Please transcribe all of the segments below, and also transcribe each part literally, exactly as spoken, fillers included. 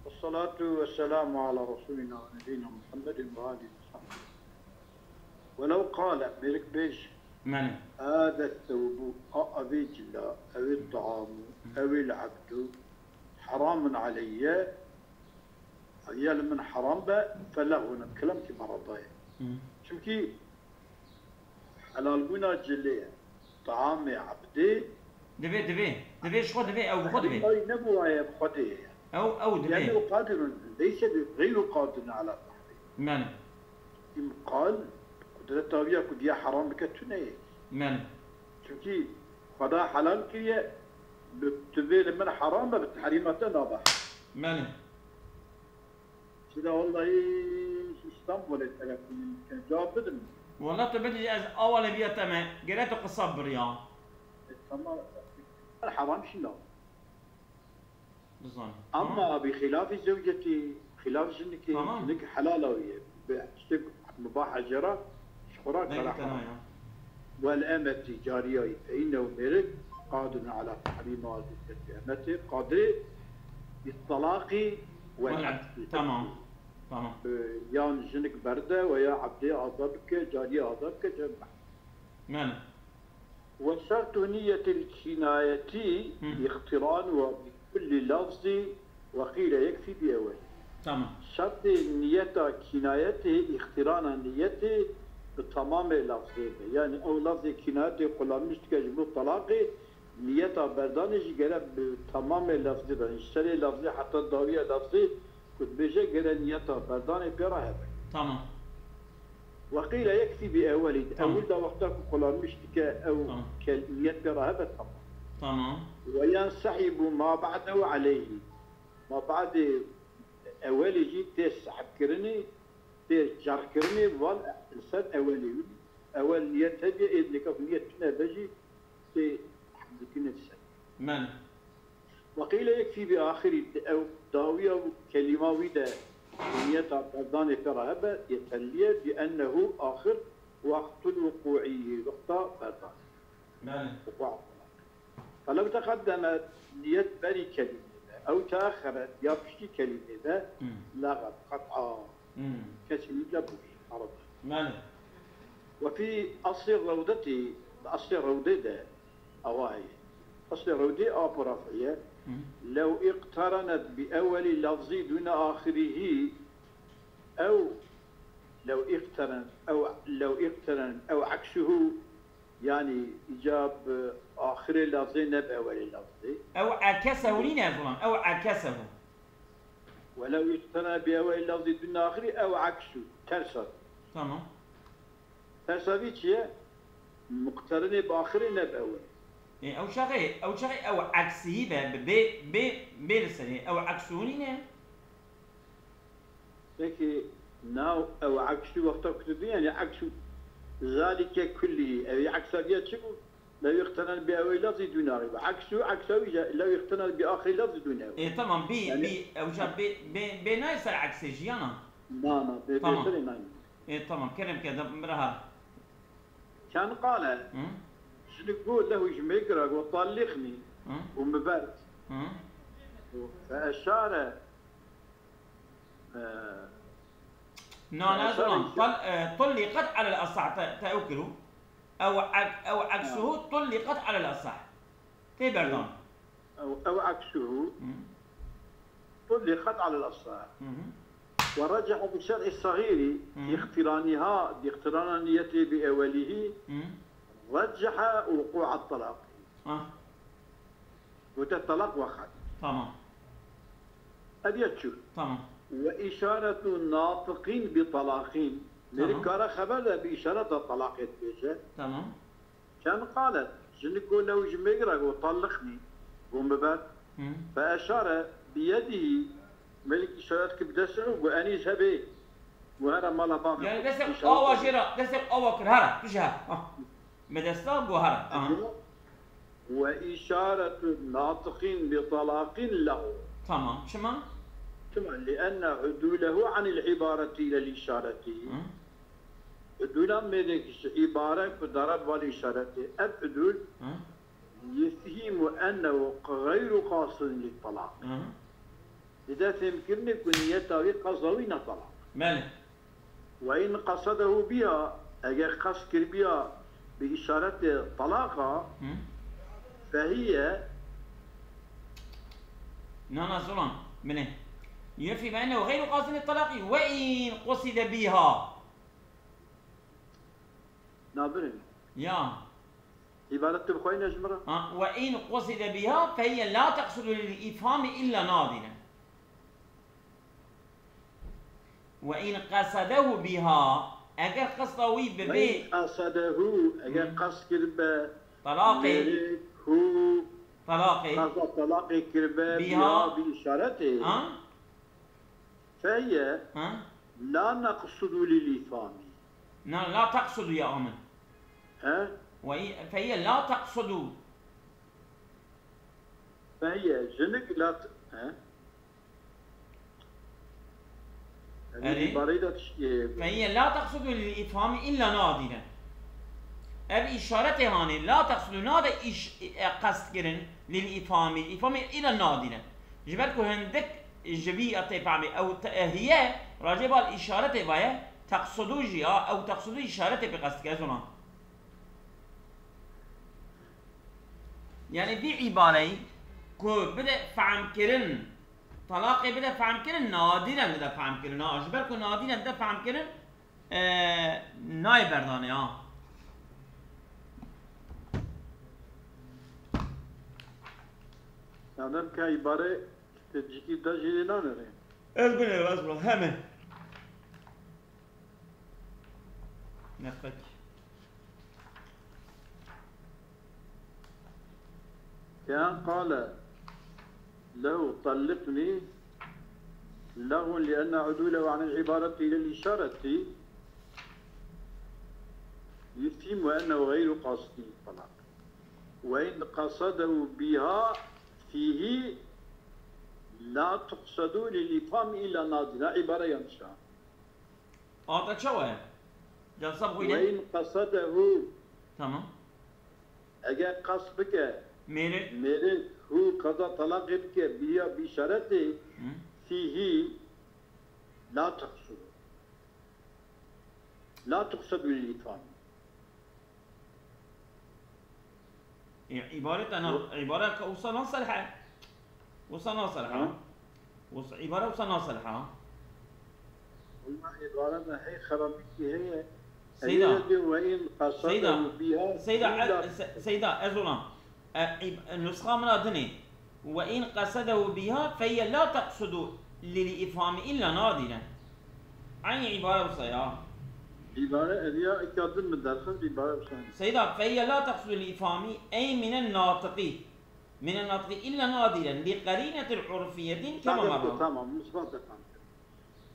والصلاة والسلام على رسولنا ونبينا محمد وآله وصحبه. ولو قال, mêrik bêj, Mene. هذا الثوب, a, ev ê cila, ew ê taam, ew ê lebd, حرام علي, ya li min heram be, فلغو, ev kelamekî merada ye. Hı. Çimkî helalbûna cilê, taamê ebdê, Divê, divê, divê ji xwe divê, ew bi xwe divê. Ay, ne bi waye bi xwe dê ye. Ew, ew divê. Yani o qadirun, leyse bi gayru qadirin ala tahrim. Mene. Im qal, qudreta wî ya ku diya heram bike tune ye. Mene. Çimkî Xweda helal kiriye, bi tu vê li min heram be, bi tehrîma te nabe. Mene. Çila wellahî ji Îstanbulê telefonê min dikin. Cewab bidin. Wella tu bidî ez awa lê biya te me. Gere tu qisa biriya. E, tamam. Heram şîna. Bizan. Ama bi xilafî zewcetî, xilaf jinikê, Tamam. jinik helala wî ye. Bi tiştê mubah ecera, ji xwe ra Belkî kara tena heram. ya. Wal emeti cariyayî fe innehu mêrik qadirun ala tehrîma zewcetî emeti qadirê bi talaqî wal Wal emeti. Tamam. Tamam. Ee, yan jinik berde veya ebdê azad bike, cariyê azad bike, cem Mene. Ve şertu niyetil kinayeti Hı. iqtiran ve bi kulli lafzi ve qîle yekfî bi ewel. Tamam. Şertê niyeta kinayetê, îqtirana niyetê bi tamamê lafzê be. Yani ew lafzê kinayetê kullanmiş dike ji bo talaqê, niyeta berdanê jî gere bi tamamê lafzê be. Ji serê lafzê heta dawiya lafzê ku dibêje gere niyeta berdanê pê re hebe. Tamam. Ve qîle yekfî bi ewelî. Tamam. Ewil de wexta ku kullanmiş dike ew Tamam. kel-, niyet pê re hebe, tamam. Tamam. Ve yensehibu ma ba'dehu aleyhi. Ma ba'dê ewelî jî tê sehbkirinê, tê cerhkirinê, val li ser ewelî wî. Ewel niyet hebe, ê dilê ku niyet tune be jî tê hemdikine ser. Men. Ve qîle yekfî bi axirî, ew dawiya û kelîma wî de niyeta berdanê pê re hebe, yeterlî ye, bi ennehu axir waqtul wuqûî, wexta berdanê. Belê. Wuqûa talaq. Felev teqeddemet niyet berî kelîmê de, ew teexeret ya piştî kelîmê de, Hmm. leğet, qet'a. Hmm. Kesî wî de bû, arada. Belê. Ve fî eslî rewdetî, di eslê rewdê de, Ewa heye. Eslê rewdê a bi ref'î ye. Hı. Lew iqterenet bi ewelî lafzî dûne axirîhî, ew lew iqteren, ew lew iqteren, ew eksuhu, yani îca bi axirê lafzê ne bi ewelê lafzê. Ew ekesehu nîne zilam, ew ekesehu. Welew iqteren bi ewelî lafzî dûne axirî, ew eksu, tersa. Tamam. Tersa vî çi ye? Muqterinê bi axirê ne bi ewil. Ê, ew çaxê, ew çaxê ew eksî be, bi bê, bê, bê li serê, ew eksu nîne? Peki, nav ew eksu wexta ku tu dî, yani eksu zalike kullî, ew eksa diye çi bû? Lew iqteren bi ewil lafzî dûne axirî. Eksu, eksa wî je, lew iqteren bi axirî lafzî dûne. Ê, tamam, bî, Yani bî, ew ca bê, bê, bê nayê ser eksê jiyana. Na, na, bê, Tamam. bê serê nayê. Ê, tamam, kerem ke, de, bira har. Çend qale? Hı? Jinik got lehu ji mêkira, got, "Talliqnî." Hı? Û mi bert. Hı? Û fe eşare, e, Na, fe na, eşare zilam, işte. Tal-, e, tulliqet alel asah, te, te ew kiro. Ew ek-, ew eksuhu tulliqet alel asah. Tê berdan. Ew, ew eksuhu Hı. tulliqet alel asah. Hı hı. Ve receha bi şer'i sagîrî Hı. iqtiraniha, bi iqtirana niyetê bi ewelîhî, Hı. receha wuqû'a talaqî. Ah. Gote talaq weqat. Tamam. Ev ya çû. Tamam. Ve işaretu natiqîn bi talaqîn. Tamam. Mêrik kare xeber de bi işareta talaqê dibêje. Tamam. Çend qalet, jinik got lew ji mêkira got talliqnî, got mi ber. Hı. Fe eşare bi yedihî, mêrik işaret kir bi destê xwe, got enîz hebê. Got here mala bavê Yani xwe. destê İnşallah awa got. jê re, destê awa kir, here, tu ji her. Ah. Me desta got here. Aha. Ve işaretu natiqîn bi talaqîn lehu. Tamam, çima? Çima? Li enne udûlehu anil îbareti ilel işareti. Hı. Udûla mêrek ji îbare ku dara bal îşaretê. Ev udûl Hı. يفهم أنه غير قاصد للطلاق. Hı hı. Dide fêhmkirinê ku niyeta wî qasda wî ne talaq. Belê. وإن قصده بها, eger qest kiribiya bi îşaretê talaqa, Hı. فهي Na, na, zolan, binê. يفهم أنه غير قاصد للطلاق وإن قصد بها. Nabirin. Ya. Îbaret tu bixwayîne ji min re. Ha, وإن قصد بها فهي لا تقصد للإفهام إلا نادرا. وإن قصده بها, eger qesta wî bi وإن bê قصده, eger Hı. qest kiribe, Talaqê. mêrik, hû, Talaqê. qasda talaqê kiribe, Biha. biha, bi îşaretê. Ha? فهي Ha? لا نقصد للإفهام. Na, la taqsudu ya amin. He? Ve i-, fe hiye la taqsudu. فهي, jinik la t-, he? Erê. Îbareyê de tiştê. Fe hiye la taqsudu lil îfhamî illa nadîren. Ev îşaretê hanê la taqsudu nade îş-, e, qest kirin lil îfhamî. Îfhamî illa nadîren. Ji ber ku hindik ji vî ya tê fehmê ew te-, e, hiye racê bal îşaretê vaye, teqsudû jî ya, ew teqsudû îşaretê pê qest dike, ez ona. Yani vî îbareyî ku bide fehmkirin, talaqê bide fehmkirin, nadîren dide fehmkirin. Ha, ji ber ku nadîren dide fehmkirin, e, nayê berdanê, ha. Madem ka îbare Te cîkî da jî lê nanere. Ez binêrim, ez binêrim. Hemen. Nefek. كأن قال له طلقني لغو لأن عدوله عن العبارة إلى الإشارة يفهم أنه غير قاصد للطلاق. وإن قصده بها فيه لا تقصد للإفهام إلا نادرا. Îbare yanlış ha. Ata çawa ye? Can sab xwîne? وإن قصده. Tamam. Eger qasd bike, Mêrik. mêrik, hû qeza talaqê bike, biya bi îşaretê, Hı. فيه لا تقصد. لا تقصد للإفهام. E, îbaret ana, Yo. îbare ka wisa nasel he. Wisa nasel he. Ha? Wisa, îbare wisa nasel he. Wala îbare me hey xerabîkî heye. Seyda. Heye de ve in qasada Seyda. biha Seyda, illa e, Se-, Seyda, ez ona. E, îb-, nusxa min a dinê. وإن قصده بها فهي لا تقصد للإفهام إلا نادرا. Eynî îbare wisa ya. Îbare ev ya eka din min derxist îbare wisa. Seyda, فهي لا تقصد للإفهام أي من الناطق. من الناطق إلا نادرا لقرينة عرفية كما Tamam, مر. tamam, misbat efendim.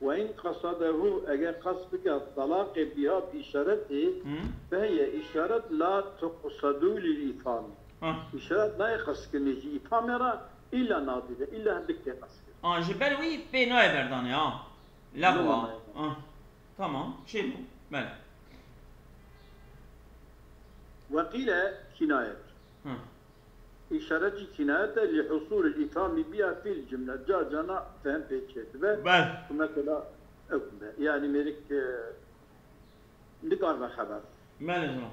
وإن قصده, eger qasd bike talaqê biha bi îşaretê, Hı. فهي إشارة لا تقصد للإفهام. Ha. Îşaret nayê qasdkirinê jî îfhamê re, îlla nadîre, îlla hindik tê qasdkirin. Ha, ji ber wî pê nayê berdanê, ha. Lexwa. Nayê. Ha. Tamam, şey bu. Bel. وقيل كناية. Hı. Îşaret jî kînayet e, لحصول الإفهام بها في الجملة. Car carna fehm pê çêdibe. Bel. Ku mesela hukm be. Yani mêrik, e, nikaribe xeber. Belê, zina.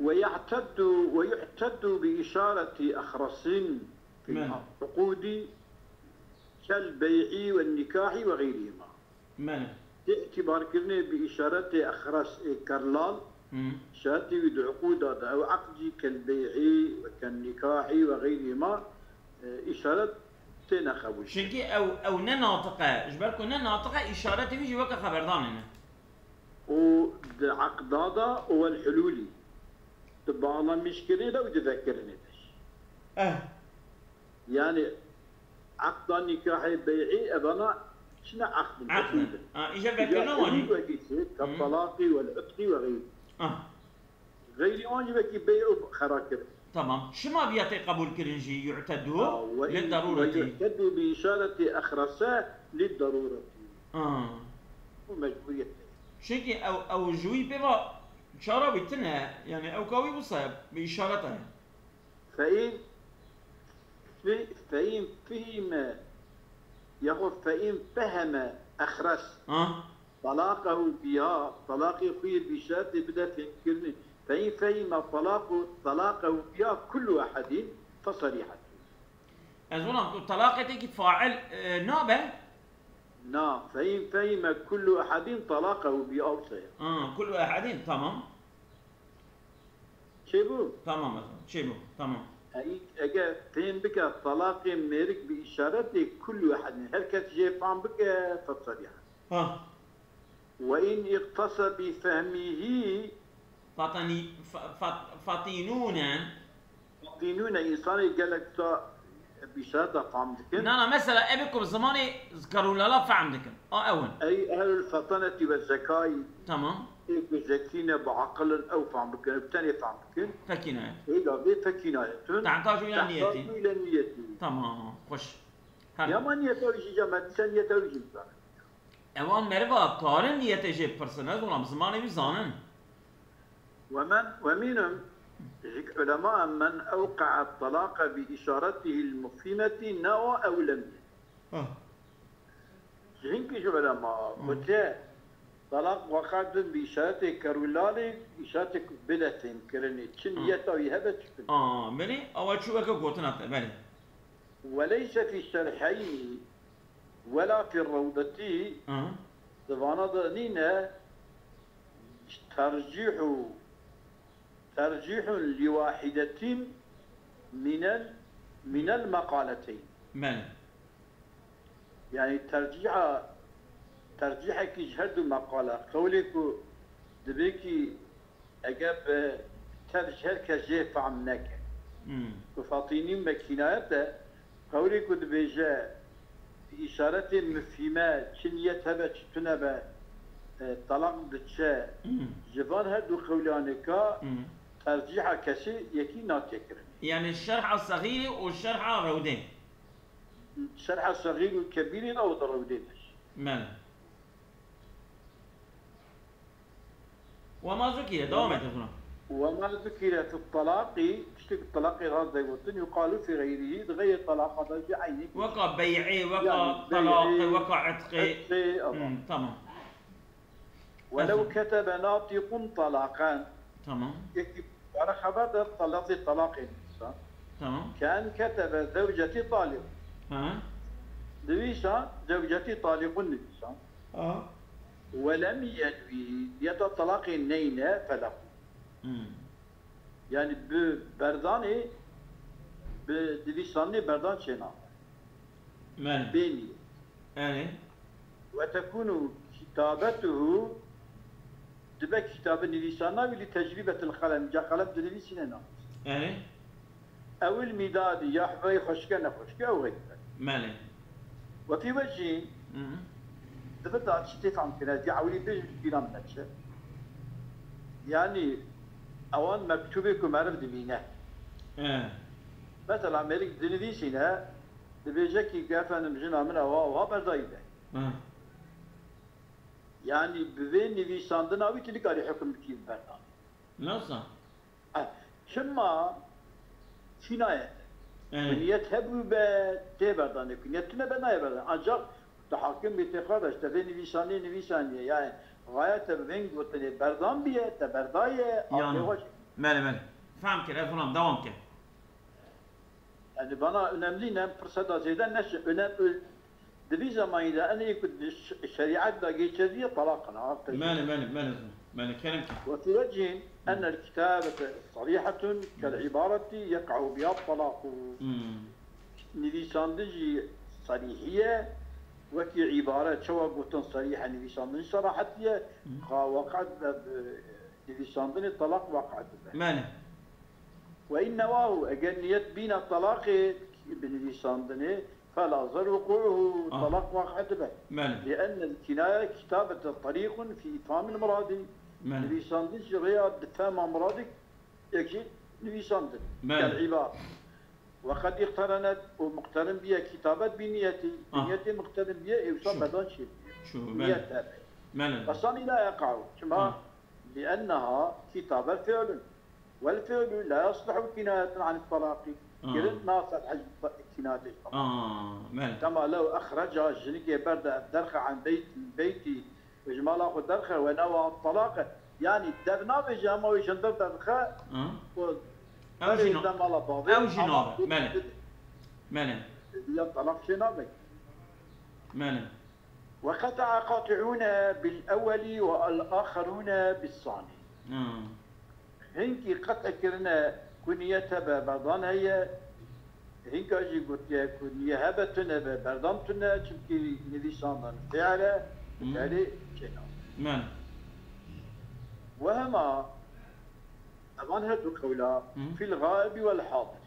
ويعتد، ويعتد بإشارة أخرس في Belê. العقود كالبيع والنكاح وغيرهما. Belê. Tê îtîbarkirinê bi îşaretê exres ê kerlal, Hı. îşaretê wî di uqûda de, ew eqd jî kel bey'î ve ken nîkahî ve xeyrî ma, e, îşaret têne qebûl. Çimkî ew, ew ne natiq e. Ji ber ku ne natiq e, îşaretê wî jî weke xeberdanê ne. Û di eqda de û wel hulûlî. Di bağlamışkirinê de û di vekirinê de jî. Eh. Yani, eqda nîkahê bey'î evana çi ne eqd in, Eqd in. Eqd in. Ha, îja vekirina Îja wanî. Wekî çi, Hı. Ketalaqî, wel itqî ve xeyrî. Ah. Xeyrî wan jî wekî bey'û xera kirin. Tamam. Şima viya tê qebûl kirin jî yu'tedu Ha, ve lid darureti. Yu'tedu bi işareti exrese lid darureti. Ah. Bu mecburiyet. Çimkî ew, ew ji wî pê va çara wî tune, yani ew ka wî wisa bi işaret e. Fe in fe in fehime yaxud fe in feheme exres. Ha? Talaqehu biha, talaqê xwe yê bi îşaretê bide fêmkirinê. Fe in fehime talaqu, talaqehu biha kullu ehedin fe sarîhetun. Ez ona ku talaqê têkî fail, e, nabe? Na, fe in fehime kullu ehedin talaqehu biha wisa ye. Ha, kullu ehedin, tamam. Çêbû? Tamam, ez çêbû, tamam. E, eger fêm bike talaqê mêrik bi îşaretê kullu ehedin, her kes jê fam bike, fe sarîhet. Ha. Ve in iqtasa bi fehmîhî. Fatanî-, fa-, fat-, fatinûne. Fatinûne, însanê gelek ta bi îşareta fam dikin. Na, na, mesela, ev ku bi zimanê kerûlala fam dikin. A, ew in. Ey ehlul fatanetî ve zekayî. Tamam. Ê ku zekî ne, bi aqil in, ew fam bikin, ew tenê fam bikin. Fekînayet. Ê da vê fekînayetun. Tehtaj û îla niyetî. Tehtaj û îla niyetî. Tamam, xweş. Her. Ya ma niyeta wî jî, ya me dîsa niyeta wî jî bizane. Ewan meriva karin niyetê jê bipirsin, ez olam zimanê wî zanin. Ve men, ve mînum, ji ulema men ewqe'e talaqe bi îşaretihî l-mufhîmetî newa ew lem ye. Ha. Ji hinkî ji ulema, Hı. Gote, talaq weqe bin bi îşaretê kerûlalê, îşaretê ku bide fêmkirinê, çi Hı. Niyeta wî hebe çi bin. A, belê, awa çû weke gotina te, belê. Ve leyse fî şerheynî, Wela fî rewdetî, Hı. Di vana de nîne tercîhu, tercîhun li wahidetin minel, minel meqaleteyn. Belê. Yani tercîha, tercîhekî ji her du meqale, qewlê ku dibê kî Eger bi tev ji her kes jê fehm neke. Hmm. Bi Fatînî me kînayet e, qewlê ku dibêje, bi îşaretê mifhîme, çi niyet hebe, çi tune be, e, talaq diçe. Hmm. Ji van her du qewlanê ka Hmm. tercîha kesî yekî nake kirin. Yani şerha sexîrê û şerha rewdê. Şerha sexîr û kebîrê de û di rewdê de. Belê. Wema zukîre, devam et, Xuna. Wema zukîre fi talaqî, tiştê ku talaqê hat de gotin, yuqalu fî xeyrihî, di xeyrê talaqa de jî eynî. Weka bey'ê, weka Yani, talaqê, bey'ê, weka itqê. Itqê, ama. Hmm, tamam. Welew Efendim. Ketebe natiqun talaqen. Tamam. Yekî para xeber de talaqê, talaqê nivîsa. Tamam. Ken ketebe zewcetî taliq. Ha. Nivîsa zewcetî taliqun nivîsa. Ha. Ve lem yenvî, niyeta talaqê neyne feleqû. Hmm. Yani bi berdanê, bi nivîsandinê berdan çênabe. Belê. Bênî. Belê. Ve tekûnu kitabetuhu, dibe kitabe nivîsandina wî li tecrîbetil qelem, ca qelem dinivîsîne na. Belê. Ewil mîdadî, ya hubeyê xweşike nexweşike, ew heybe. Belê. Ve fî vecîn, Hı hı. Dibe da çi tê fam kine, ez ya ewilî bêjim, kîna min neçe. Yani, ewan mektûbê ku meriv dimîne. He. Mesela, mêrik dinivîsîne, dibêje kî, efendim, jina min ewa, ewa berdayî be. Hı. Yani, bi vê nivîsandina wî tu nikarî hukm bikî bi berdan. Nasıl? Ha, çima kînayet? Evet. Ku niyet hebû be, tê berdanê, ku niyet tune be, nayê berdan. Ancak tu hakim bî tê kardeş, te vê nivîsanê nivîsaniye. Yani, gayet te bi vên gotinê berdan biye, te berdaye, Yani. Aqê xwe jî. Belê, belê. Fehm kir, ez xulam, devam kir. Yani bana önemli ne, pirsa da zêde neşe. Önem-, ö-, di vî zamanî de enê ku di ş-, şerîet de geçerdiye talaq in, ha, qey- Belê, belê, belê, belê, kerem ki. Ve fî vecîn ennel kitabete sarîhetun kel îbareti yek'u biha talaqu. Hmm. Nivîsandin jî sarîhiye, wekî îbare, çawa gotin sarîhe, nivîsandin jî serahetiye, Hmm. Ka weqe de bi nivîsandinê talaq weqe dibe. Belê. Ve in newahu, eger niyet bîna talaqê bi nivîsandinê, fela zer wuqu'uhu, Ah. Talaq waqe dibe. Belê. Li ennel kinaye kitabete tarîqun fî îfhamil muradî. Belê. Nivîsandin jî rêya di fehma muradî yek jî nivîsandin. Belê. Kel îbar. Ve qed îqterenet û muqterin biye kitabet bi niyetî. Ah. Niyetê muqterin biye, ewsa Şu. Bedan çê biye. Şu, belê. Niyet hebe. Belê. Ve sanî la yeqa'u. Çima? Ah. Li enneha kitabe fi'lun. والفعل لا يصلح كناية عن الطلاق. Kirin nasalih kinayetê ji talaq. Kema lew exreca, jinikê berde ev derxe an beyt, beyti, ji mala xwe derxe we newa talaq e. Yanî dev nabêje, hema wê ji hundir derdixe û berê de mala bavê. Ew jî nabe. Belê. Belê. Yan talaq çê nabe. Belê. وقطع قاطعون بالأول والآخرون بالثاني. Hinkî qet kirine ku niyet hebe berdan heye, hinka jî gotiye ku niyet hebe tune be berdan tune, çimkî nivîsandin fiil e, fiilê çêna. Ve hema evan her du qewla fil gaibi vel hadir.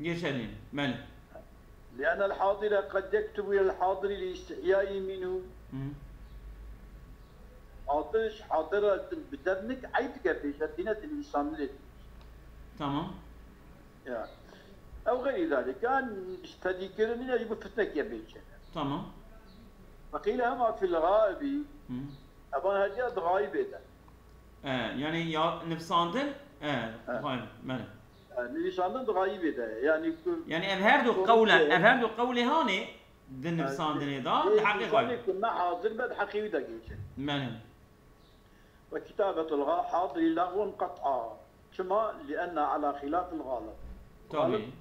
Geçelim. Belê. لأن الحاضر قد يكتب إلى الحاضر لاستحيائه منه. Hadir, hadira bi dev nik eyb dike, bêje tîne di nivîsandinê. Tamam. Ya. Ew xeyrî zalîk. Yan ji tedîkirinî ne ji bo fitnekê bêje. Tamam. Feqîle hema fil gaibi. Evan her diya di gaibê de. E, yani ya nivîsandin, e, belê. Nivîsandin di gaibê de ye. Yanî ku Yani ev her du qewle, ev her du qewlê hanê di nivîsandinê de, di heqê xwe. Ku me hazir be, di heqê wî de gêje. Belê. وكتابة الحاضر لغو قطعا. Çima? لأن على خلاف الغالب. Tabii.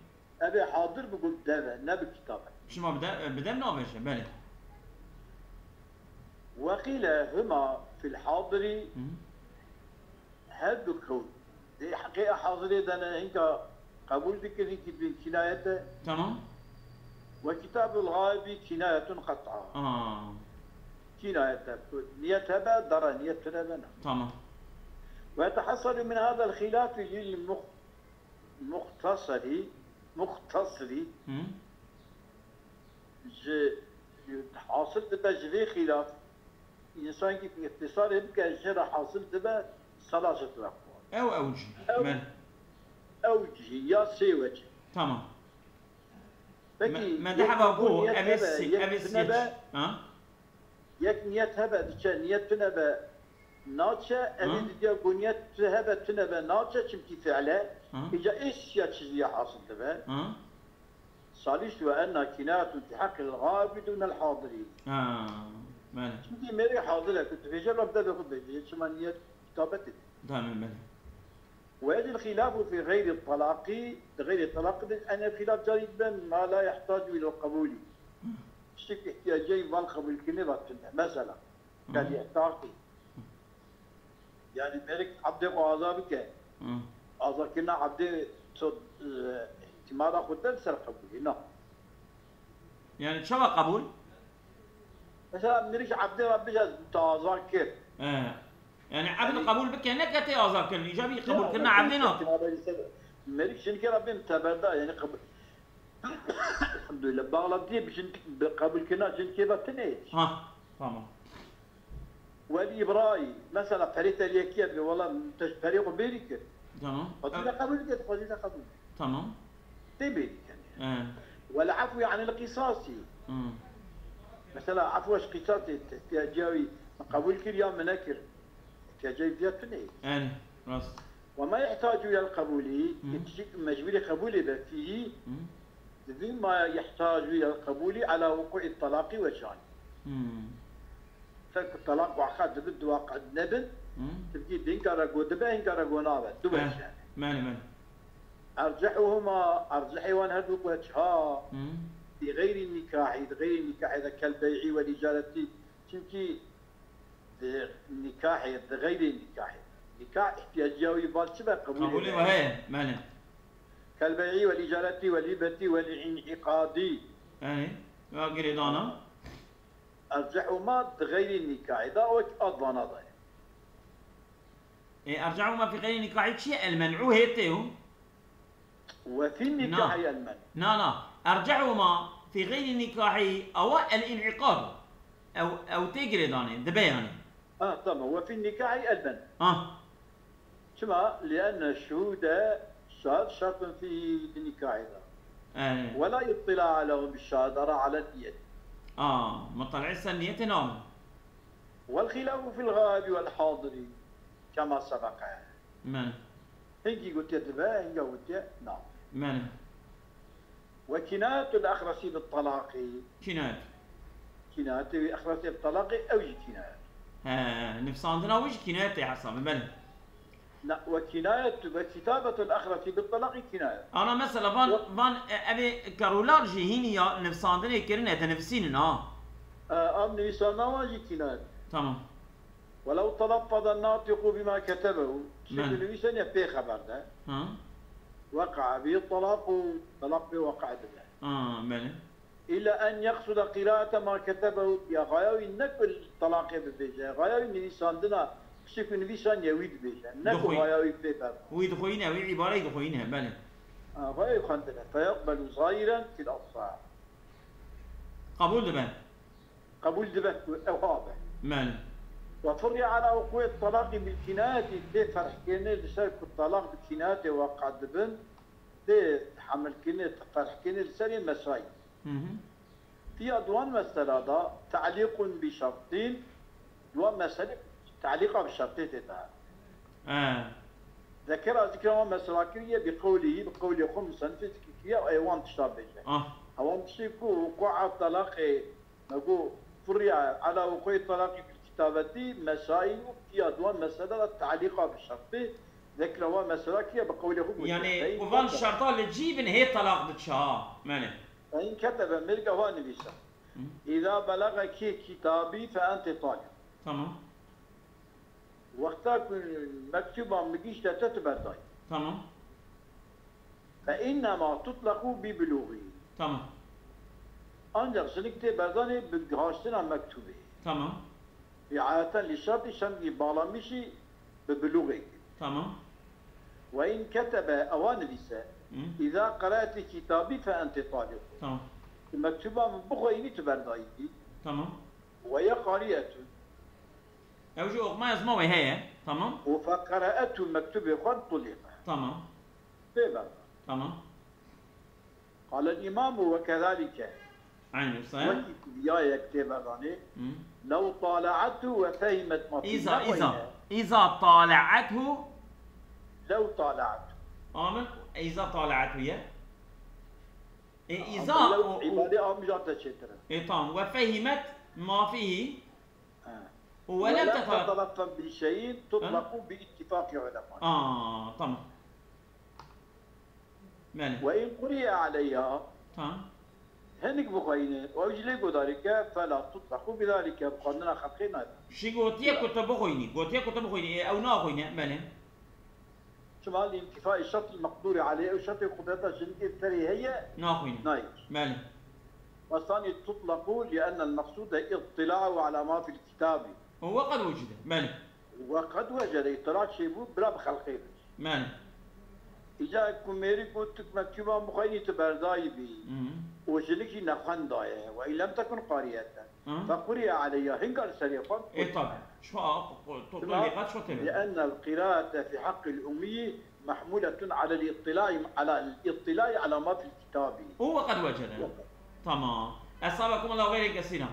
Ev ê hadir bi gul deve, ne bi kitabe. Şima bi de-, bi dev navêje, belê. وقيل هما في الحاضر. Her du kew di heqê hazirê de ne, hinka qebûl dikir, hinkî din kînayet e. Tamam. وكتابة الغائب كناية قطعا. Aa. Kînayet e. Niyet hebe, dara niyet tune be ne. Tamam. ويتحصل من هذا الخلاف للمخ-، muxtasarî, muxtasirî Hı. ji, hasil dibe ji vê xîlaf, însankî ku îxtisarê bike, ji ra hasil dibe selasete aqwal. Ew, ew cî. Ew, Men. Ew cî ya sê wecî. Tamam. Peki, me, me yek deheva ku go, niyet ev ê hebe, sî-, yek ev ê tune sî-, be, ha? Yek niyet hebe diçe, niyet tune be naçe, ev ê Hı. didiya ku niyet tu hebe tune be naçe, çimkî fiile, Hı. îca ê siya çizî ya hasil dibe. Hı. Salisu ena kinayetun fi heqil gaibi dunel hadiri. Ha, belê. Çimkî mêrê hadir e, ku dibêje, Reb devê xwe dibêje, çima niyet kitabetê. Tamam, belê. ويجري الخلاف في غير الطلاق، di xeyrê talaqî de, en xîlaf carî dibe, ma la yehtacu ilel qebûlî. Tiştek ihtiyacê van qebûlkirinê ve tune. Mesela, Hı. kal ihtaqî. Yani, mêrik ebdê xwe aza bike. Hı. Azakirina ebdê tu, e, îhtîmala xwe de li ser qebûlî, na. Yani, çawa qebûl? Mesela, mêrik ebdê re bije, ez te azad kir. He. Yani, ebd qebûl bike, neke tê azad kirin. Îca bî qebûlkirina ebdê nake. Mêrik jinikê re bên teberda, yani, qebûl. Elhamdülillah. Bağlantiyê bi jin-, bi qebûlkirina jinikê ve tune ye. Ha, tamam. Welî îbrayî, mesela perê te lê yekî ye, bê wela te ji perê xwe bêrî kir. Tamam. Xwedî te qebûl dike, xwedî te qebûl. Tamam. Tê bêrî kenê. He. Wel efwî anil qîsasî. Hmm. Mesela efwa ji qîsasê, ihtiyaciya wî min qebûl kir ya min nekir. İhtiyaciya wî viya tune ye. Yani, rast. Ve ma yehtacu ilel qebûlî, Hı. yetişik mecbûrê qebûlê be fîhî, Hı. Divî ma yehtacu ilel qebûlî ala wuqû'î talaqî weçan. Hmm. Ser ku talaq waqa dibin, du waqa nebin, Hmm. tibkî hinka re go dibe, hinka re go nabe. Du Eh, weç yani. Mene, mene. Ercehuhuma, ercehê wan her du weç ha. Hmm. Bi xeyrî nikahî, di xeyrî nikahê de kel bey'î wel îcaretî. Çimkî di nikahê, di xeyrê nikahê. Nikah ihtiyaciya wî van çi be? Qebûlê Qebûlê be. Ve heye, mene. Kel bey'î wel îcaretî wel hîbetî wel în'îqadî. Yanî, ya girêdana. Ercehuma di xeyrî nikahê de, wek a dana de. E, ercehuma fi xeyrî nikahî çi ye? El men'û hê tê û? Ve fî Na. nikahî el men'û. Na, na. Ercehuma fi xeyrî nikahî ewa el în'îqad. Ew, ew tê girêdanê, dibe yani. Ha, tamam. Ve fî nikahî el men'û. Ha. Çima? Lienne şuhûde şahid şertun fî di nikahî de. Yani. Ve la ittila lehum bi şahid ara ala niyet. Aa, mutala'ê ser niyetê nabin. Vel xilâfu fil gâibi vel hâdiri kema sebeke. Men. Hingî gotiye dibe, hinga gotiye nabe. Mene. وكناية الأخرس بالطلاق. Kinayet. Kinayetê wî Exresê bi telaqê ew jî kinayet. He, nivsandina wî jî kinayetê hesabê, belê. Na, وكناية وكتابة الأخرس بالطلاق كناية. Ana mesela van, Wa- van e, evê kerolar jî hînî ya nivsandinê kirine, dinivsînin ha. E, Ev nivîsandina wan jî kinayet. Tamam. ولو تلفظ الناطق بما كتبه. Tiştê Belê. ku nivîsaniye pê xeber de. Ha. وقع به الطلاق û telaq pê weqe dibe. Ha, belê. إلا أن يقصد قراءة ما كتبه. Ya xaya wî ne ku telaqê bibêje. Xaya wî nivîsandina tiştê ku nivîsaniye wî dibêje. Ne ku Dixwî- xaya wî pê berda. Wî dixwîne, wî îbareyi dixwîne, belê. Ha, xaya wî xwendine. فيقبل ظاهرا في الأصح. Qebûl dibe. Qebûl dibe ku ew ha be. Belê. وفرع على وقوع الطلاق بالكناية. Tê ferhkirinê li ser ku talaq bi kinayetê weqe dibin, tê hemilkirinê, ferhkirinê li serê mesayî. Hı hı. Tiya di wan mesela de تعليق بشرط. Di wan meselê telîqa bi şertê tê de. He. Zekera zikra wan mesela kiriye bi qewlî, bi qewlê xwe musennifê zikir kiriye, ê wan tişta bêje. Ah. Ewan tiştê ku wuqua telaqê, me got, furriya ala wuqûî telaqî bil kitâbetî, mesaîl û tiya di wan mesele de telîqa bi şertê, zekra wan mesela kiriye bi qewlê xwe got. Yani, ku van şerta li cî bin hê telaq diçe ha. Belê. فإن كتب, mêrga wan nivîsa. Hı. إذا بلغك كتابي فأنت طالق. Tamam. Wexta ku mektuba min gihîşte te, tu berdayî. Tamam. فإنما تطلق ببلوغه. Tamam. Ancak jinik tê berdanê bi gihaştina mektubê. Tamam. رعاية للشرط, şertî bağlamışî bi bilûgê. Tamam. وإن كتب, ewa nivîse, Hı. إذا قرأت كتابي فأنت طالق. Tamam. Tu mektuba min bixweyînî, tu berdayî. Tamam. وهي قارئة. Ew jî oxuma ez ma wê heye. Tamam. û فقرأت, mektubê xwe, طلق. Tamam. Pê berda. Tamam. قال الإمام وكذلك. Aynı sayı. Wekî ku diyayek tê berdanê. Hı. لو طالعته وفهمت ما فيه. İza, Nexweyne. iza. İza tala'athu. لو طالعته. Amin. İza tala'athu ye. E, iza Ama o, lew o, îbadê amca te çêtir e. E, tamam. Ve fehimet ma fihi. Ha. Ve lem ولم tetala- تتلفظ بشيء تطلق باتفاق علماء. Aa, tamam. Belê. وإن قرئ عليها. Tamam. Hinek bixweyne, ew jî lê guhdarî ke, فلا تطلق بذلك, bi xwendina xelqê nayê. Şî gotiye ku tu bixwînî. Gotiye ku tu bixwînî. E, ew naxwîne. Belê. Çima لانتفاء الشرط المقدور عليه, ew şertê qudreta jinikê serê heye, Naxwîne. nayê. Belê. والثاني تطلق لأن المقصود اطلاعه على ما في الكتاب. O ve qed wecide. Belê. وقد وجد, îtila çêbû, bila bi xelqê bî. Belê. Îca ku mêrî got, tu mektuban bixweyînî, tu berdayî bî. Hı. Û jinik jî nexwendaye. وإن لم تكن قارئة. Hı. فقرئ عليها, hinga li serê xwe. E, tabi. Şu a, to, to, to lêqat şu tebe. لأن القراءة في حق الأمي محمولة على الاطلاع, على الاطلاع على ما في الكتاب. O ve qed wecede. Tamam. Esabekum Allah xeyrê kesîra.